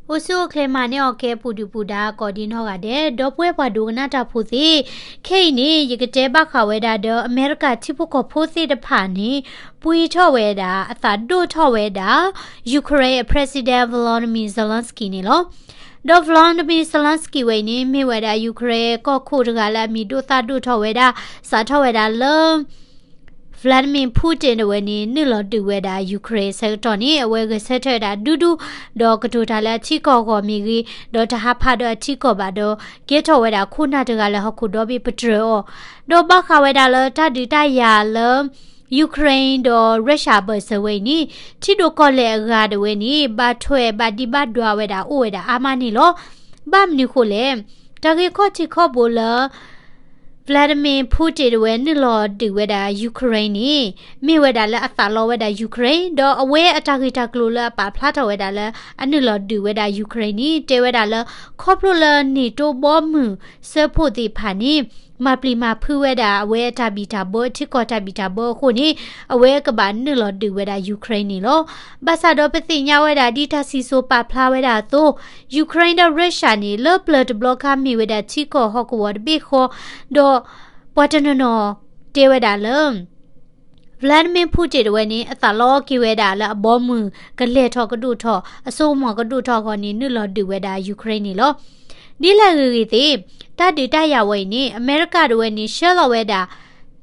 အိၣ်ဆူၣ်အိၣ်ချ့မၤန့ၢ်အီၤကဲ ပူၤဒုၣ်ပူၤဒါ ကိးဒံနီၢ်ဂၤဒဲး ဒီပုၢ်ဝဲၢ်ပှၤဒိကနၣ်တၢ်ဖိသ့ၣ်, ခဲအံၤန့ၣ် ယကတဲဘၣ်ဃးဝဲဒၣ်ဒီး အမဲရကၤထံဖိကီၢ်ဖိသ့ၣ်တဖၣ်န့ၣ် ပှံထီၣ်ဝဲဒၣ် အသးဒိၣ်ထီၣ်ဝဲဒၣ် Ukraine အ President Volodymyr Zelensky န့ၣ်လီၤ. ဒီး Volodymyr Zelensky ဝဲအံၤန့ၣ် မ့ၢ်ဝဲဒၣ် Ukraine ကီၢ်ခိၣ်တဂၤလၢအမံၤဒိၣ်သၣ်ဒိၣ်ထီၣ်ဝဲဒၣ်, စးထီၣ်ဝဲဒၣ်လၢ Vladimir Putin တဝဲန့ၣ် နုာ်လီၤဒုးဝဲဒၣ် Ukraine ဆၢကတီၢ်န့ၣ် အဝဲဂဲၤဆၢထၢၣ်ဝဲဒၣ်ဒူဒူ, ဒီးကတိၤတၢ်လၢအထံကီၢ်အဂီၢ်မ့ၢ်ဂ့ၤ, ဒီးတဟးဖးဒီးအထံကီၢ်ဘၣ်ဒီး ကဲထီၣ်ဝဲဒၣ်ခိၣ်နၢ်တဂၤလၢဟီၣ်ခိၣ်ဒီဘ့ၣ်ပတြၢၤအီၤ, ဒီးဘၣ်ဃးဝဲဒၣ်လၢတၢ်ဒုးတၢ်ယၤလၢ Ukraine ဒီး Russia အဘၢၣ်စၢၤဝဲအံၤန့ၣ် ထံဒိၣ်ကီၢ်လဲၢ်အဂၤတဝဲန့ၣ် ဘၣ်ထွဲဘၣ်ဒံးဘၣ်ဒွးဝဲဒၣ်အိၣ်ဝဲဒၣ်အါမးန့ၣ်လီၤ. ဘၣ်မနုၤဃိလဲၣ်, တၢ်ဂ့ၢ်ခီၣ်ထံးခီၣ်ဘိလၢ Vladimir Putin တဝဲနုာ်လီၤဒုးဝဲဒၣ် Ukraine န့ၣ် မ့ၢ်ဝဲဒၣ်လၢအသးလီဝဲဒၣ် Ukraine ဒီးအဝဲအတၢ်ဂ့ၢ်တၢ်ကျိၤလၢအပာ်ဖျါထီၣ်ဝဲဒၣ်လၢ အနုာ်လီၤဒုးဝဲဒၣ် Ukraine န့ၣ် တဲဝဲဒၣ်လၢ ခီဖျိလၢ NATO ဘီမုၢ်စၢဖှိၣ်သ့ၣ်တဖၣ်န့ၣ် မၤပျံၤမၤဖုးဝဲဒၣ်အဝဲအတၢ်ဘံၣ်တၢ်ဘၢ ထံကီၢ်တၢ်ဘံၣ်တၢ်ဘၢအဃိန့ၣ် အဝဲကဘၣ်နုာ်လီၤဒုးဝဲဒၣ် Ukraine န့ၣ်လီၤ. ဘၣ်ဆၣ်ဒီးပသ့ၣ်ညါဝဲဒၣ်ဒ်တၢ်စံၣ်စိၤပာ်ဖျါဝဲဒၣ်အသိး Ukraine ဒီး Russia န့ၣ် လၢပျၢၤတဘျီခါမ့ၢ်ဝဲဒၣ်ထံကီၢ်ဟီၣ်ကဝီၤတဘ့ၣ်ဃီ, ဒီးပှၤတနီၤနီၤတဲဝဲဒၣ်လၢ Vladimir Putin တဝဲန့ၣ် အသးလီက့ၤဝဲဒၣ်လၢအဘီမုၢ်ကလဲၤထီၣ်ကဒိၣ်ထီၣ် အစိကမီၤကဒိၣ်ထီၣ်အဂီၢ်န့ၣ် နုာ်လီၤဒုးဝဲဒၣ် Ukraine န့ၣ်လီၤ. ဒ်လဲၣ်ဂ့ၤဂ့ၤသ့ၣ် တၢ်ဒုးတၢ်ယၤဝဲအံၤန့ၣ် အမဲရကၤတဝဲန့ၣ် ဆှၢလီၤဝဲဒၣ်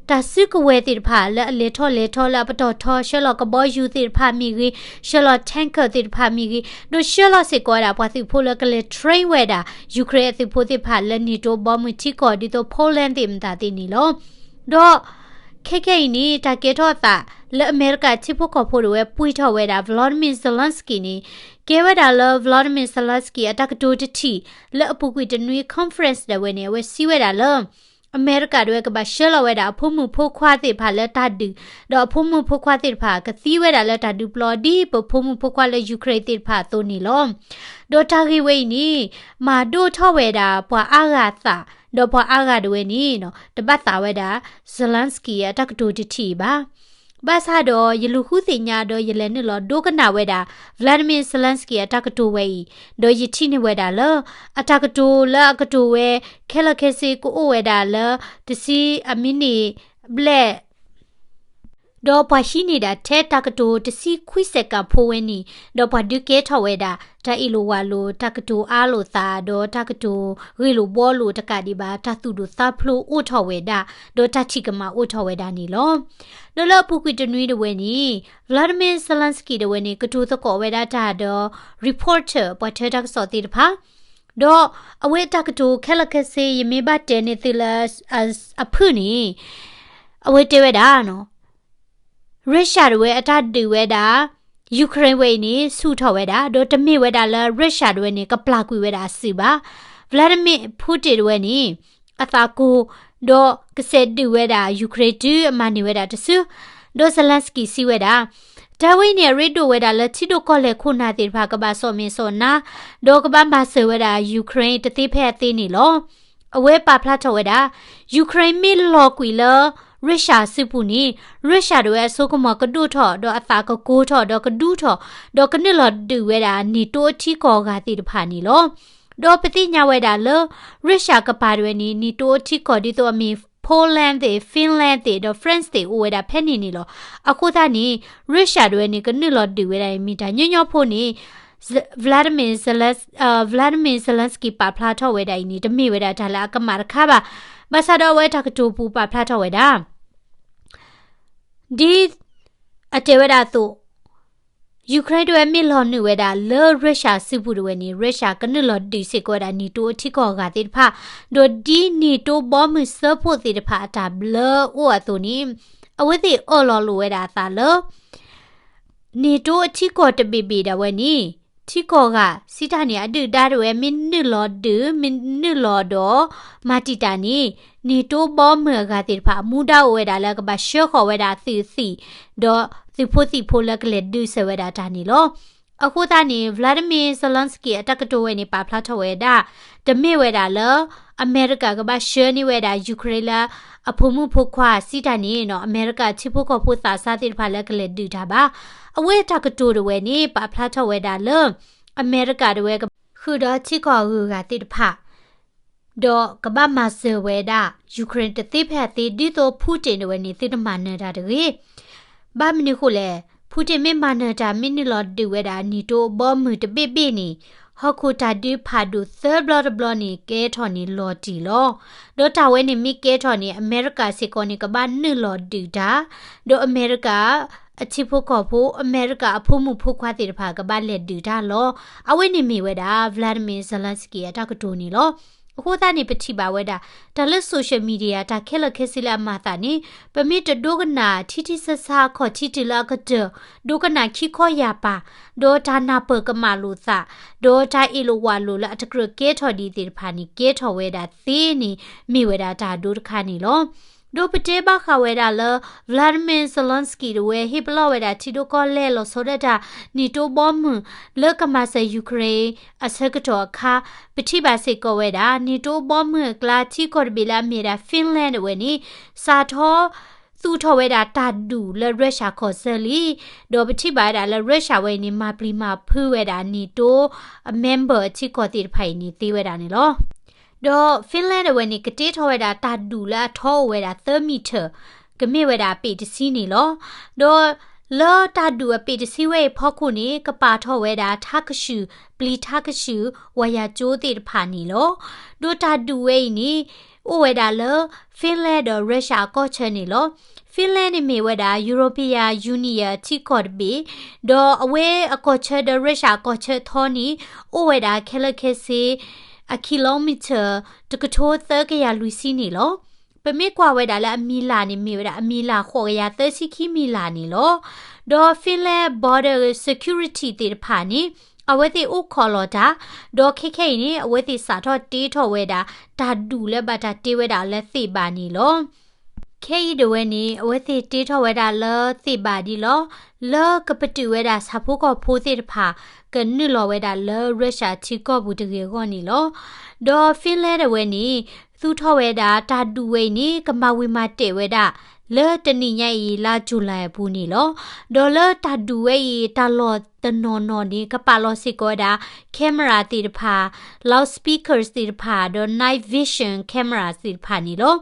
တၢ်စုကဝဲၤသ့ၣ်တဖၣ်လၢအလဲၤထီၣ်လဲၤထီလၢအပတီၢ်ထီ ဆှၢလီၤကဘီယူၤသ့ၣ်တဖၣ်မ့ၢ်ဂ့ၤ, ဆှၢလီၤ tanker သ့ၣ်တဖၣ်မ့ၢ်ဂ့ၤ, ဒီးဆှၢလီၤစ့ၢ်ကီးဝဲဒၣ်ပှၤသုးဖိလၢကလဲၤ train ဝဲဒၣ် Ukraine အသုးဖိသ့ၣ်တဖၣ်လၢ NATO ဘီမုၢ်ထံကီၢ် ဒ်သိး Poland သ့ၣ်မတၤသ့ၣ်န့ၣ်လီၤ. ဒီးခဲခဲအံၤန့ၣ် တၢ်ကဲထီၣ်အသးလၢအမဲရကၤထံဖိကီၢ်ဖိတဝဲပှံထီၣ်ဝဲဒၣ် Volodymyr Zelensky န့ၣ် ကဲဝဲဒၣ်လၢ Volodymyr Zelensky အတၢ်ကတိၤတထံၣ် လၢအပူၤကွံာ်တနွံ conference ဒၣ်ဝဲန့ၣ် အဝဲစံးဝဲဒၣ်လၢ အမဲရကၤတဝဲကဘၣ်ဆှၢလီၤဝဲဒၣ်အဖိမုၣ်ဖိခွါသ့ၣ်တဖၣ်လၢတၢ်ဒုး, ဒီးအဖိမုၣ်ဖိခွါသ့ၣ်တဖၣ်ကသံဝဲဒၣ်လၢတၢ်ဒုးပျီ ဒ်ပဖိမုၣ်ဖိခွါလၢ Ukraine သ့ၣ်တဖၣ်အသိးန့ၣ်လီၤ. ဒီးတၢ်ဂ့ၢ်ဝဲအံၤန့ၣ် မၤဒိၣ်ထီၣ်ဝဲဒၣ်ပှၤအါဂၤအသး, ဒီးပှၤအါဂၤတဝဲန့ၣ် တဘၣ်သးဝဲဒၣ် Zelensky အတၢ်ကတိၤတထံၣ်အံၤဘၣ်. ဘၣ်ဆၣ်ဒီးယလူၤဃုသ့ၣ်ညါဒီးယလဲၤနုာ်လီၤဒိကနၣ်ဝဲဒၣ် Vladimir Zelensky အတၢ်ကတိၤဝဲအံၤ, ဒီးယထံၣ်န့ၢ်ဝဲဒၣ်လၢ အတၢ်ကတိၤလၢအကတိၤဝဲ ခဲလၢာ်ခဲဆ့ကအိၣ်ဝဲဒၣ်လၢ တဆံအမံးနံးဘျဲၣ် ဒီးပှၤဟံးန့ၢ်ဒၣ်ထဲတၢ်ကတိၤတဆံခွံစဲးကၣ်ဖိဝဲန့ၣ်, ဒီးပှၤဒုးကဲထီၣ်ဝဲဒၣ် တၢ်အ့ၣ်လိာ်ဝးလိာ် တၢ်ကတိၤအါလိာ်သး ဒီးတၢ်ကတိၤဂ့ၢ်လိာ်ဘှီလိာ်တကးဒံးဘၣ် တၢ်သူၣ်ဒိၣ်သးဖျိးအိၣ်ထီၣ်ဝဲဒၣ်, ဒီးတၢ်ထံၣ်ကမၣ်အိၣ်ထီၣ်ဝဲဒၣ်န့ၣ်လီၤ. ဒီးလၢအပူၤကွံာ်တနွံတဝဲန့ၣ် Volodymyr Zelensky တဝဲန့ၣ် ကတိၤသကိးဝဲဒၣ်တၢ်ဒီး reporter ပှၤထၢတၢ်ကစီၣ်သ့ၣ်တဖၣ်, ဒီးအဝဲအတၢ်ကတိၤခဲလၢာ်ခဲဆ့ ယမ့ၢ်ဘၣ်တဲန့ၢ်သုလၢအဖုၣ်န့ၣ် အဝဲတဲဝဲဒၣ် Russia တဝဲအတၢ်ဒုးဝဲဒၣ် Ukraine ဝဲအံၤန့ၣ် ဆူၣ်ထီၣ်ဝဲဒၣ်, ဒီးတမ့ၢ်ဝဲဒၣ်လၢ Russia တဝဲန့ၣ် ကပျၢ်ကွံာ်ဝဲဒၣ်အစုဘၣ်. Vladimir Putin တဝဲန့ၣ် အသးကိၤ, ဒီးကစဲးဒုးဝဲဒၣ် Ukraine တုၤအမၤန့ၢ်ဝဲဒၣ်တစု, ဒီး Zelensky စံးဝဲဒၣ် တၢ်ဝဲအံၤန့ၣ် အရ့ဒိၣ်ဝဲဒၣ်လၢထံဒိၣ်ကီၢ်လဲၢ်ခိၣ်နၢ်သ့ၣ်တဖၣ်ကဘၣ်စီၣ်မဲာ်စီၣ်နါ, ဒီးကဘၣ်မၤစၢၤဝဲဒၣ် Ukraine တသ့ဖဲအသ့န့ၣ်လီၤ. အဝဲပာ်ဖျါထီၣ်ဝဲဒၣ် Ukraine မ့ၢ်လီၤကွံာ်လၢ Russia စုပူၤန့ၣ် Russia တဝဲအစိကမီၤကဒိၣ်ထီၣ် ဒီးအသးကကိၤထီၣ် ဒီးကဒူထီၣ်, ဒီးကနုာ်လီၤဒုးဝဲဒၣ် NATO အထံကီၢ်အဂၤသ့ၣ်တဖၣ်န့ၣ်လီၤ. ဒီးပသ့ၣ်ညါဝဲဒၣ်လၢ Russia ကပၤတဝဲန့ၣ် NATO အထံကီၢ်ဒ်သိးအမ့ၢ် Poland သ့ၣ် Finland သ့ၣ် ဒီး France သ့ၣ်အိၣ်ဝဲဒၣ်ဖဲန့ၣ်န့ၣ်လီၤ. အဃိသတးန့ၣ် Russia တဝဲန့ၣ် ကနုာ်လီၤဒုးဝဲဒၣ်မ့ၢ်တၢ်ညီညီဖိန့ၣ် Vladimir Zelens- Vladimir Zelensky ပာ်ဖျါထီၣ်ဝဲဒၣ်အံၤန့ၣ် တမ့ၢ်ဝဲဒၣ်တၢ်လၢအကမၣ်တခါဘၣ်. ဘၣ်ဆၣ်ဒီးအဝဲတၢ်ကတိၤပူၤပာ်ဖျါထီၣ်ဝဲဒၣ် ဒ်အတဲဝဲဒၣ်အသိး Ukraine တဝဲမ့ၢ်လီၤနုာ်ဝဲဒၣ်လၢ Russia စုပူၤတဝဲန့ၣ် Russia ကနုာ်လီၤဒုးစ့ၢ်ကီးဝဲဒၣ် NATO အထံကီၢ်အဂၤသ့ၣ်တဖၣ်, ဒီးဒ် NATO ဘီမုၢ်စၢဖှိၣ်သ့ၣ်တဖၣ်အတၢ်ဘျၢအိၣ်အသိးန့ၣ် အဝဲသ့ၣ်အၢၣ်လီၤလိာ်ဝဲဒၣ်အသးလၢ NATO အထံကီၢ်တဘ့ၣ်ဘ့ၣ်ဒၣ်ဝဲန့ၣ် ထံကီၢ်ဂၤစံးတၢ်န့ၣ် အဒုၣ်ဒါတဝဲမ့ၢ်နုာ်လီၤဒုး မ့ၢ်နုာ်လီၤဒီး မၤတံာ်တာ်န့ၣ် NATO ဘီမုၢ်အဂၤသ့ၣ်တဖၣ် အမူဒါအိၣ်ဝဲဒၣ်လၢကဘၣ်ဆှၢဃီၤဝဲဒၣ်အသုးသံၣ် ဒီးသုးဖိသံၣ်ဖိလၢကလဲၤဒုးစၢၤဝဲဒၣ်တၢ်န့ၣ်လီၤ. အဃိသတးန့ၣ် Vladimir Zelensky အတၢ်ကတိၤဝဲန့ၣ် ပာ်ဖျါထီၣ်ဝဲဒၣ် တမ့ၢ်ဝဲဒၣ်လၢ အမဲရကၤကဘၣ်ဆှၢန့ၢ်ဝဲဒၣ် Ukraine လၢအဖိမုၣ်ဖိခွါစံးတၢ်န့ၣ် အမဲရကၤထံဖိကီၢ်ဖိသးစၢ်သ့ၣ်တဖၣ်လၢကလဲၤဒုးတၢ်ဘၣ်. အဝဲအတၢ်ကတိၤတဝဲန့ၣ် ပာ်ဖျါထီၣ်ဝဲဒၣ်လၢ အမဲရကၤတဝဲက ဃုာ်ဒီးထံကီၢ်အဂုၤအဂၤသ့ၣ်တဖၣ် ဒီးကဘၣ်မၤစၢၤဝဲဒၣ် Ukraine တသ့ဖဲအသ့ ဒ်သိး Putin တဝဲန့ၣ် သုတမၤနၢၤတၢ်တဂ့ၤ. ဘၣ်မနုၤအဃိလဲၣ်, Putin မ့ၢ်မၤနၢၤတၢ် မ့ၢ်နုာ်လီၤဒုးဝဲဒၣ် NATO အဘီအမုၢ်တဘ့ၣ်ဘ့ၣ်န့ၣ် ဟီၣ်ခိၣ်တၢ်ဒုးဖးဒိၣ်သၢဘျီတဘျီန့ၣ် ကဲထီၣ်န့ၣ်လီၤတံၢ်လီၤ. ဒီးတၢ်ဝဲန့ၣ်မ့ၢ်ကဲထီၣ်န့ၣ် အမဲရကၤစ့ၢ်ကီးန့ၣ် ကဘၣ်နုာ်လီၤဒုးတၢ်, ဒီးအမဲရကၤ အထံဖိကီၢ်ဖိ အမဲရကၤအဖိမုၣ်ဖိခွါသ့ၣ်တဖၣ် ကဘၣ်လဲၤဒုးတၢ်လီၤ. အဝဲန့ၣ်မ့ၢ်ဝဲဒၣ် Volodymyr Zelenskyy အတၢ်ကတိၤန့ၣ်လီၤ. အဃိသတးန့ၣ် ပထံၣ်ဘၣ်ဝဲဒၣ် တၢ်လၢ social media တၢ်ခဲလၢာ်ခဲဆ့လၢအမၤအသးန့ၣ် ပမ့ၢ်တဒိကနၣ် ထံထံဆးဆးခီၣ်ထံးတုၤလၢအကတၢၢ် ဒိကနၣ်ခံခီယာ်ပၤ, ဒီးတၢ်နၢ်ပၢၢ်ကမၣ်လိာ်သး, ဒီးတၢ်အ့ၣ်လိာ်ဝးလိာ်လၢအတကြၢးကဲထီၣ်ဒ်သ့ၣ်တဖၣ်န့ၣ် ကဲထီၣ်ဝဲဒၣ်သ့န့ၣ် မ့ၢ်ဝဲဒၣ်တၢ်ဒိတခါန့ၣ်လီၤ. ဒီးပတဲဘၣ်ဃးဝဲဒၣ်လၢ Volodymyr Zelenskyy တဝဲ ဟ့ၣ်ပလီၢ်ဝဲဒၣ်ထံဒိၣ်ကီၢ်လဲၢ်လီၤဆီဒၣ်တၢ် NATO ဘီမုၢ် လၢကမၤစၢၤ Ukraine အဆၢကတီၢ်အခါ ပထံၣ်ဘၣ်စ့ၢ်ကီးဝဲဒၣ် NATO ဘီမုၢ်အကျါ ထံကီၢ်တဘ့ၣ်လၢအမ့ၢ်ဝဲဒၣ် Finland တဝဲန့ၣ် စးထီၣ် သူၣ်ထီၣ်ဝဲဒၣ်တၢ်ဒူၣ်လၢ Russia ကီၢ်စၢလံ, ဒီးပထံၣ်ဘၣ်ဝဲဒၣ်လၢ Russia ဝဲအံၤန့ၣ် မၤပျံၤမၤဖုးဝဲဒၣ် NATO အ member ထံကီၢ်သ့ၣ်တဖၣ်အံၤန့ၣ်သ့ဝဲဒၣ်န့ၣ်လီၤ. ဒီး Finland တဝဲန့ၣ် ကတ့ထီၣ်ဝဲဒၣ်တၢ်ဒူၣ်လၢအထီအိၣ်ဝဲဒၣ်သၢမံၤထၢၣ်, ကမ့ၢ်ဝဲဒၣ်အပ့ၣ်တဆံန့ၣ်လီၤ. ဒီးလၢတၢ်ဒူၣ်အပ့ၣ်တဆံဝဲအံၤဖီခိၣ်န့ၣ် ကပာ်ထီၣ်ဝဲဒၣ်ထးကဆူၣ်, ပျံၤထးကဆူၣ်, ဝါယာကၠိသ့ၣ်တဖၣ်န့ၣ်လီၤ. ဒီးတၢ်ဒူၣ်ဝဲအံၤန့ၣ် အိၣ်ဝဲဒၣ်လၢ Finland ဒီး Russia အကီၢ်ဆၢန့ၣ်လီၤ. Finland န့ၣ်မ့ၢ်ဝဲဒၣ် European Union အထံကီၢ်တဘ့ၣ်, ဒီးအဝဲအကီၢ်ဆၢဒီး Russia အကီၢ်ဆၢထီန့ၣ် အိၣ်ဝဲဒၣ်ခဲလၢာ်ခဲဆ့ အ kilometer တကထိသၢကယၤလွံၢ်ဆံန့ၣ်လီၤ. ပမ့ၢ်ကွၢ်ဝဲဒၣ်လၢအမံၤလၢ်န့ၣ် မ့ၢ်ဝဲဒၣ်အမံၤလၢ်ဃိးကယၤသၢဆံခံမံၤလၢ်န့ၣ်လီၤ. ဒီး Finland Border Security သ့ၣ်တဖၣ်န့ၣ် အဝဲသ့ၣ်အိၣ်ခိးလီၤတၢ်, ဒီးခဲခဲအံၤန့ၣ် အဝဲသ့ၣ်စးထီၣ်တ့ထီၣ်ဝဲဒၣ် တၢ်ဒူၣ်လၢဘၣ်တၢ်တ့ဝဲဒၣ်လၢသ့ၣ်ဘၣ်န့ၣ်လီၤ. ခဲအံၤဒၣ်ဝဲန့ၣ် အဝဲသ့ၣ်တ့ထီၣ်ဝဲဒၣ်လၢသ့ၣ်ဘၣ်ဒ်လီၤ, လၢကပတုာ်ဝဲဒၣ်ဆၣ်ဖိကီၢ်ဖိသ့ၣ်တဖၣ် ကနုာ်လီၤဝဲဒၣ်လၢ Russia ထံကီၢ်ပူၤတဂ့ၤအဂီၢ်န့ၣ်လီၤ. ဒီး Finland ဒၣ်ဝဲန့ၣ် သူၣ်ထီၣ်ဝဲဒၣ်တၢ်ဒူၣ်ဝဲအံၤန့ၣ် ကမၤဝံၤမၤတဲာ်ဝဲဒၣ် လၢတနံၤညါအံၤ လါ July အပူၤန့ၣ်လီၤ. ဒီးလၢတၢ်ဒူၣ်ဝဲအံၤ တၢ်လီၢ်တနီၤနီၤန့ၣ် ကပာ်လီၤစ့ၢ်ကီးဝဲဒၣ် camera သ့ၣ်တဖၣ်, loudspeakers သ့ၣ်တဖၣ်, ဒီး night vision camera သ့ၣ်တဖၣ်န့ၣ်လီၤ.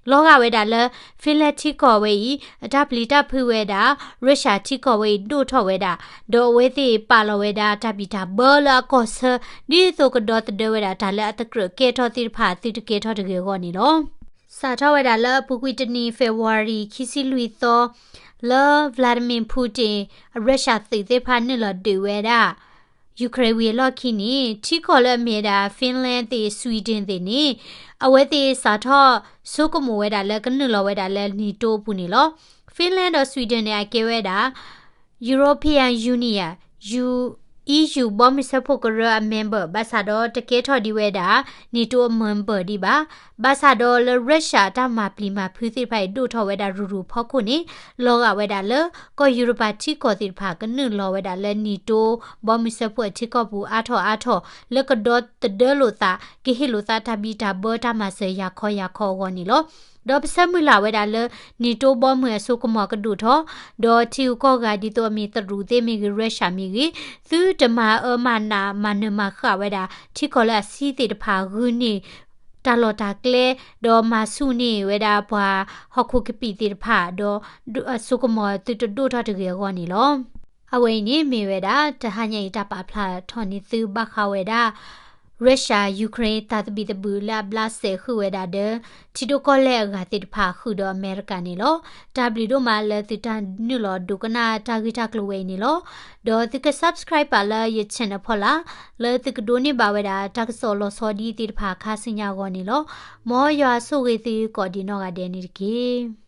လီၤဂာ်ဝဲဒၣ်လၢ Finland ထံကီၢ်ဝဲအံၤ အတၢ်ပျံၤတၢ်ဖုးဝဲဒၣ် Russia ထံကီၢ်ဝဲအံၤဒိၣ်ထီၣ်ဝဲဒၣ်, ဒီးအဝဲသ့ၣ်ပာ်လီၤဝဲဒၣ်တၢ်ဘံၣ်တၢ်ဘၢလၢအကီၢ်ဆၢ ဒ်သိးကဒီသဒၢဝဲဒၣ်တၢ်လၢအတကြၢးကဲထီၣ်သ့ၣ်တဖၣ် သုတကဲထီၣ်တဂ့ၤအဂီၢ်န့ၣ်လီၤ. စးထီၣ်ဝဲဒၣ်လၢအပူၤကွံာ်တနံၤ February ခံဆံလွံၢ်သီ လၢ Vladimir Putin အ Russia သုးသ့ၣ်တဖၣ်နုာ်လီၤဒုးဝဲဒၣ် Ukraine ဝံၤအလီၢ်ခံန့ၣ် ထံကီၢ်လၢအမ့ၢ်ဝဲဒၣ် Finland သ့ၣ် Sweden သ့ၣ်န့ၣ် အဝဲသ့ၣ်စးထီၣ်ဆိကမိၣ်ဝဲဒၣ်လၢကနုာ်လီၤဝဲဒၣ်လၢ NATO အပူၤန့ၣ်လီၤ. Finland ဒီး Sweden န့ၣ် အကဲဝဲဒၣ် European Union, EU, EU ဘီမုၢ်စၢဖှိၣ်ကရၢအ member ဘၣ်ဆၣ်ဒီးတကဲထီၣ်ဒံးဝဲဒၣ် NATO အ member ဒံးဘၣ်. ဘၣ်ဆၣ်ဒီးလၢ Russia အတၢ်မၤပျံၤမၤဖုးသ့ၣ်တဖၣ်အံၤ ဒိၣ်ထီၣ်ဝဲဒၣ်ရူၤရူၤဖီခိၣ်န့ၣ် လီၤဂာ်ဝဲဒၣ်လၢ ကီၢ်ယူရပၤထံကီၢ်သ့ၣ်တဖၣ် ကနုာ်လီၤဝဲဒၣ်လၢ NATO ဘီမုၢ်စၢဖှိၣ်အထံကီၢ်ပူၤအါထီၣ်အါထီၣ် လၢကဒီသဒၢလိာ်သး ကဟ့ၣ်လိာ်သးတၢ်ဘံၣ်တၢ်ဘၢတၢ်မၤစၢၤယၤခီယၤခီအဂီၢ်န့ၣ်လီၤ. ဒီးပဆၢမုၢ်လၢ်ဝဲဒၣ်လၢ NATO ဘီမုၢ်အစိကမီၤကဒိၣ်ထီၣ်, ဒီးထံဂုၤကီၢ်ဂၤဒ်သိးအမ့ၢ်တရူးသ့ၣ်မ့ၢ်ဂ့ၤ Russia မ့ၢ်ဂ့ၤ, သုတမၤအၢမၤနးမၤနၢၤမၤဃၣ်ဝဲဒၣ် ထံကီၢ်လၢအဆံသ့ၣ်တဖၣ်ဂုာ်န့ၢ် တၢ်လီၢ်တၢ်ကျဲ, ဒီးမၤဆူၣ်န့ၢ်ဝဲဒၣ်ပှၤဟီၣ်ခိၣ်ကပံာ်သ့ၣ်တဖၣ်, ဒီးအစိကမီၤသုတဒိၣ်ထီၣ်တဂ့ၤအဂီၢ်န့ၣ်လီၤ. အဝဲအံၤန့ၣ်မ့ၢ်ဝဲဒၣ် တဟါညါအံၤတၢ်ပာ်ဖျါထီၣ်န့ၢ်သုဘၣ်ဃးဝဲဒၣ် Russia Ukraine တၢ်သဘံၣ်သဘုၣ်လၢအဘျးစဲးဃုာ်ဝဲဒၣ်ဒီး ထံဒိၣ်ကီၢ်လဲၢ်အဂၤသ့ၣ်တဖၣ်ဃုာ်ဒီးအမဲရကၤန့ၣ်လီၤ. တၢ်ဘျုးဒိၣ်မးလၢသုတၢ်နုာ်လီၤဒိကနၣ်တၢ်ဂ့ၢ်တၢ်ကျိၤဝဲအံၤန့ၣ်လီၤ. ဒီးသုက subscribe ပာ်လၢယ channel ဖီလာ်, လၢသုကဒိးန့ၢ်ဘၣ်ဝဲဒၣ်တၢ်ကစီၣ်လီၤဆီဒ်အံၤသ့ၣ်တဖၣ်ခါဆူညါအဂီၢ်န့ၣ်လီၤ. မ်ယွၤဆိၣ်ဂ့ၤသုကိးဒံးနီၢ်ဂၤဒဲးန့ၣ်တက့ၢ်.